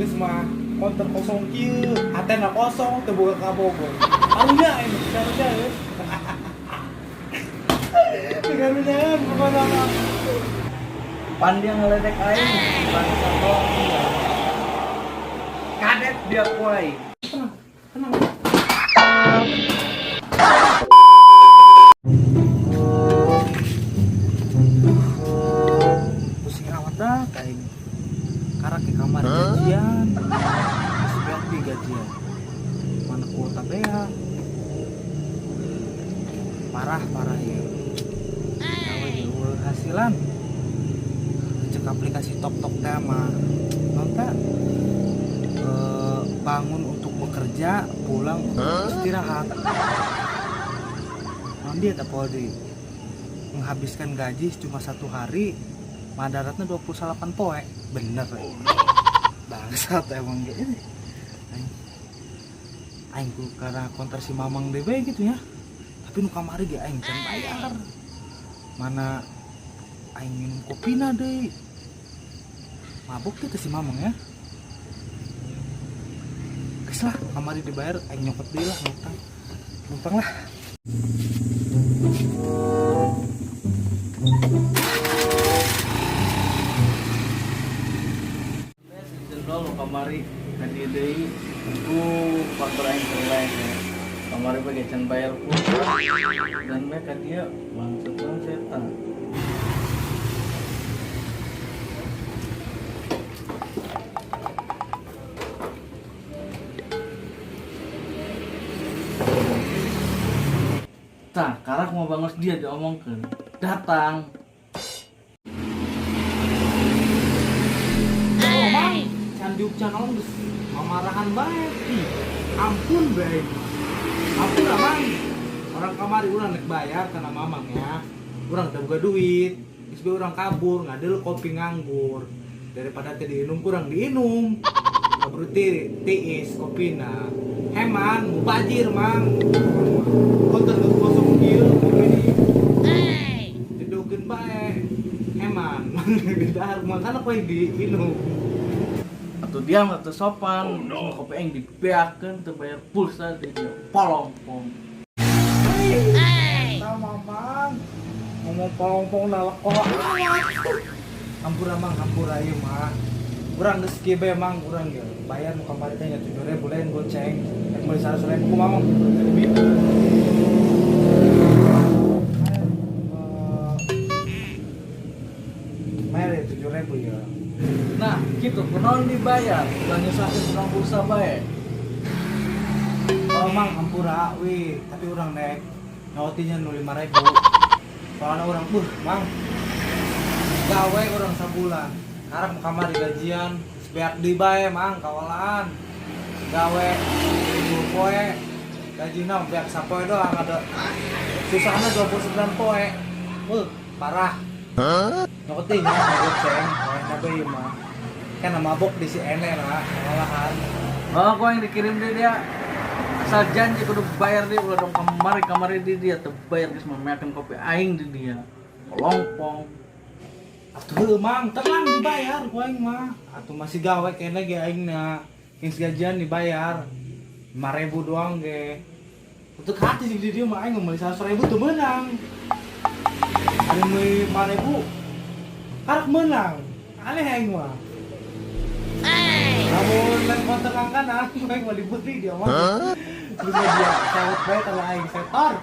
Geus mah konter kosong kieu, hatena kosong, teu boga kabogoh. Karunya ini, karunya ya. Karunyaan pokoknya mah. Pan dia ngeledek aing, bangsa tolong dia. Kadet dia ku aing. Tenang, tenang. Pusing amat dah aing. Karak ke kamar gajian. Geus beak di gajian. Mana kuota beak. Parah parah ya. Gawe euweuh hasilan. Cek aplikasi Tok Tok teh mah. Non teh bangun untuk bekerja, pulang untuk istirahat. Non dia tak deui. Menghabiskan gaji cuma satu hari, madaratnya 28 poe. Bener. Bangsat emang gitu. Aing aing ku karena konter si Mamang DB gitu ya. Tapi nu kamari ge aing can bayar. Mana aing minum kopina deui. Mabuk tuh si Mamang ya. Geus lah, kamari dibayar aing nyokot deui lah ngutang. Ngutang lah. Si Jendol nu kamari ka dieu deui ku faktor aing lain ya. Kamari bae can bayar pulsa dan bae ka dieu bangsat banget setan. Tah, karak mau bangun dia diomongkeun. Datang. Oh, Mang, can diuk can naon geus mamarahan bae. Ih, ampun bae. Ampun lah, Mang. Orang kamari urang rek bayar karena Mamang ya. Urang teu boga duit. Geus bae urang kabur, ngadil kopi nganggur. Daripada teu diinum kurang diinum. Kabur tiis kopina. Heman, mubajir, Mang. Konter geus kosong kieu kopi di didokeun bae. Heman, Mang di dahar makana kowe diinum. Atau dia mah teu sopan, oh, no. Kopi aing dibeakeun teu bayar pulsa di dia polong-pong. Tahu Mamang ngomong polong-pong naleko. Hampura Mang, hampura ieu mah. Urang geus kieu bae Mang, urang ge bayar nu kamari teh nya 7.000 lain goceng. Rek meuli 100.000 ku Mamang. Bayar ya 7.000 ya. Nah, gitu, kunaon dibayar, ulah nyusahin urang pulsa bae. Oh Mang, hampura wih, tapi urang nek nyaotinya nu 5.000. Soalnya urang Mang. Gawe urang sabulan. Karak kamari gajian, beak deui bae Mang kawalaan. Gawe 10 poe, gajina beak sapoe doang ada. Susahna 29 poe. Parah. Nyokoti nya goceng, poe cabe ieu mah. Kan mabok di si ene lah, kawalaan. Oh, gua yang dikirim di dia. Asal janji kudu bayar dia ulah dong kamari kamari di dia teu bayar geus memeakeun kopi aing di dia. Polongpong. Atuh Mang, tenang dibayar ku aing mah. Atuh masih gawe kene ge aingna. Geus gajian dibayar. 5.000 doang ge. Untuk hati sih di dia mah aing meuli 100.000 tuh menang. Ari meuli 5.000 karak menang. Aneh aing mah. Namun lain konter langganan, aing mah dibeli dia mah. Bisa dia sewot bae kalau aing setor.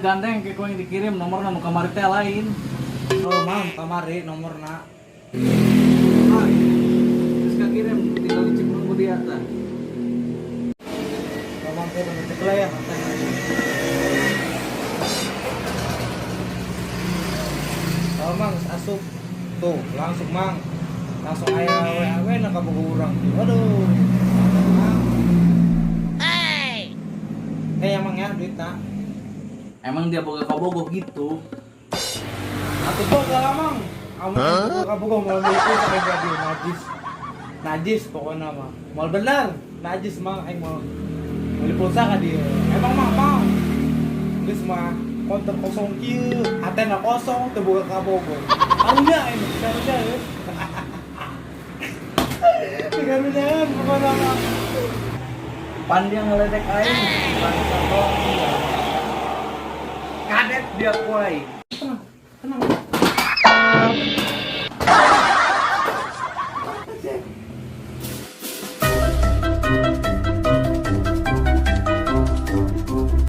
Gandeng ke ku yang dikirim nomorna nu kamari teh lain. Oh Mang, kamari nomorna. Ah, geus kakirim tinggal dicek ku dia tah. Mamang teh bener cek lah ya. Oh Mang, asup. Tuh, langsung Mang. Langsung aya WA na kabogo urang. Waduh. Mang. Eh, emang ya duitna. Emang dia boga kabogoh gitu. Atuh boga lah Mang. Amun boga kabogoh moal meuli sampai jadi najis. Najis pokoknya mah. Moal bener, najis Mang aing moal beli pulsa ka dieu. Emang mah Mang. Geus mah konter kosong kieu, hatena kosong teu boga kabogoh. Karunya ini, karunya ya. Garunaan pokoknya mah. Pan dia ngeledek aing. Bangsat dong. Kadet dia ku aing. Tenang, tenang.